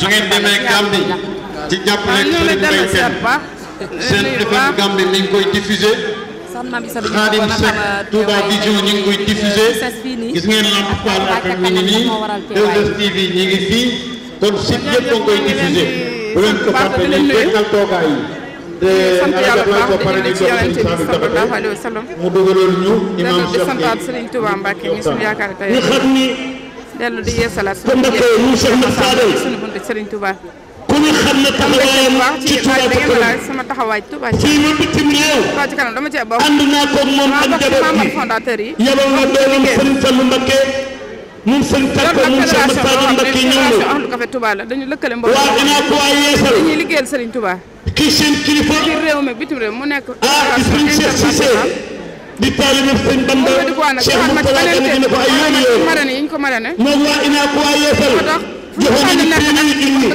su ngeen demee Gambie ci jàppale Serigne Mbaye Sène seen FM Gambie mi ngi koy diffuser Khadim Seck Touba Vision ñu ngi koy diffuser gis ngeen Lamp Fall FM mi ngi nii 2STV ñi ngi fii kon site yëpp a ngi koy diffuser bu leen ko fàtte leen fekkal toogaay yi te ala ko pare di sallallahu alayhi wa sallam mu dugaloon ñu imam Cheikh santaat Serigne Touba Mbacké mi suñu yaakaar tey ñu xam ni dellu di yeesalaat ko Mbacké ñu Cheikh Moussa suñu buntu Serigne Touba ku ñu xam ne taxawaayam ci Touba ca kanam sama taxawaay Touba fii ma bitim réew Touba ca kanam dama cee bokk ànd naa ko moom ak njaboot membre fondateur yi yabal nga doomam Serigne Fallou Mbacké moom Serigne Takko moom Cheikh Moussa Mbacké ñëw na ahlu café Touba la dañu lëkkale mbooloo waaw dinaa ko waa yeesal dañuy liggéeyal Serigne Touba kii seen kilifa ci réew mi bitim réew mu nekk di Serigne Cheikh Cissé di taalibe Serigne Bamba Cheikh Moustapha Kane ko ay yoon yoon marane yi ñu ko marane moom waa inaa ko waa yeesal joxe nañu téeméeri junni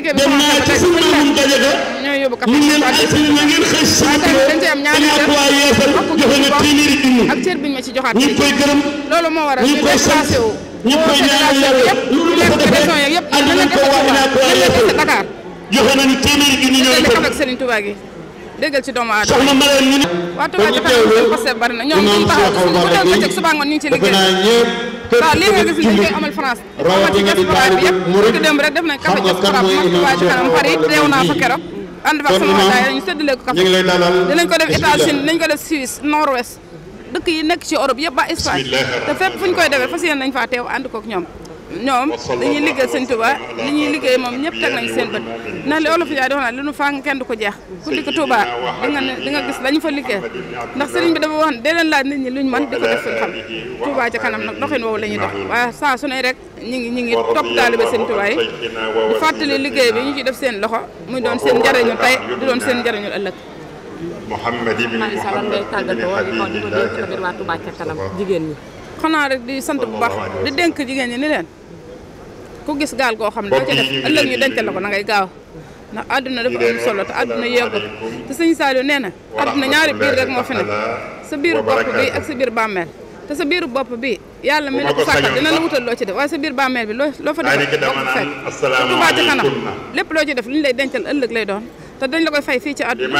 dem naa ci suñu maamum Gajaga ñu leen altine na ngeen xëy sama kër inaa ko waa yeesal joxe na téeméeri junni ak cër biñ ma ci joxaat ñu ngi koy gërëm loolu moo waral ñu ngi koy sant ñu koy ñaanal yàlla lu dul dafa defee ànd nañ ko waa inaa ko waa yeesal Dakar joxe nañu téeméeri junni ñooy ko ak Serigne Touba gi déggal ci doomu aadama soxna Marème ñu ne waa Touba ca kanam seen posté bari na ñoom ñu taxaw bu dee bëccëg suba ngoon ñu ngi ci liggéey waaw lii nga gis ni dañ koy amal France amal ci diaspora bi yëpp bëgg démb rek def nañ café diaspora bu mag Touba ca kanam Paris teew naa fa keroog ànd fa sama wataay ñu séddalee ko café dinañ ko def États-Unis dinañ ko def Suisse Nord-Ouest dëkk yi nekk ci Europe yëpp ba Espagne te fépp fu ñu koy defee fas yéene nañ faa teew ànd kook ñoom dañuy liggéey Sëñ Touba li ñuy liggéey moom ñëpp teg nañ seen bët ndax li olof yaay di wax naa li nu fàng kenn du ko jeex ku dikk Touba di nga gis lañu fa liggéey ndax sëriñ bi dafa wax ne dee leen laaj nit ñi luñ mën di ko def fuñ xam Touba ca kanam nag doxin woowu la ñuy dox waaye saa su ne rek ñi ngi topp taalibe Sëñ Touba yi di fàttali liggéey bi ñu ci def seen loxo muy doon seen njariñu tey di doon seen njariñu ëllëg xanaa rek di sant bu baax di dénk jigéen ñi ni leen ku gis gaal goo xam ne doo ci def ëllëg ñu dencal la ko na ngay gaaw ndax àdduna dafa am solo te àdduna yeegul te sëñ Saliou nee na àdduna ñaari biir rek moo fi nekk sa biiru bopp bi ak sa biir bàmmeel te sa biiru bopp bi yàlla mi la ko sàkkal dina la wutal loo ci def waaye sa biir bàmmeel bi loo fa def doo ko fekk Touba ca kanam lépp loo ci def li ñu lay dencal ëllëg lay doon te dañ la koy fay fii ci àdduna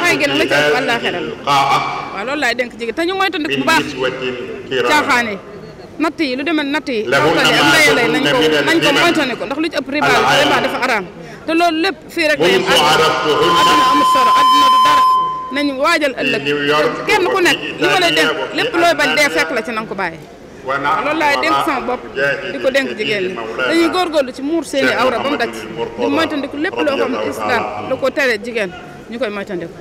fay gi nag la ci ëpp àllaaxira waaw loolu laay dénk jigéen te ñu moytandiku bu baax caaxaan yi natt yi lu demee natt yi xawtale am ndayelay nañ ko moytandiku ndax lu ci ëpp riba dafa araam te loolu lépp fii rek la yem àdduna amul solo àdduna du dara nañu waajal ëllëg kenn ku nekk li ma lay dénk lépp looy bañ dee fekk la ci nanga ko bàyyi waaw loolu laay dénk sama bopp di ko dénk jigéen ñi dañuy góorgóorlu ci muur seeni awra ba mu daj di moytandiku lépp loo xam ne islam lu ko tere jigéen ñu koy moytandiku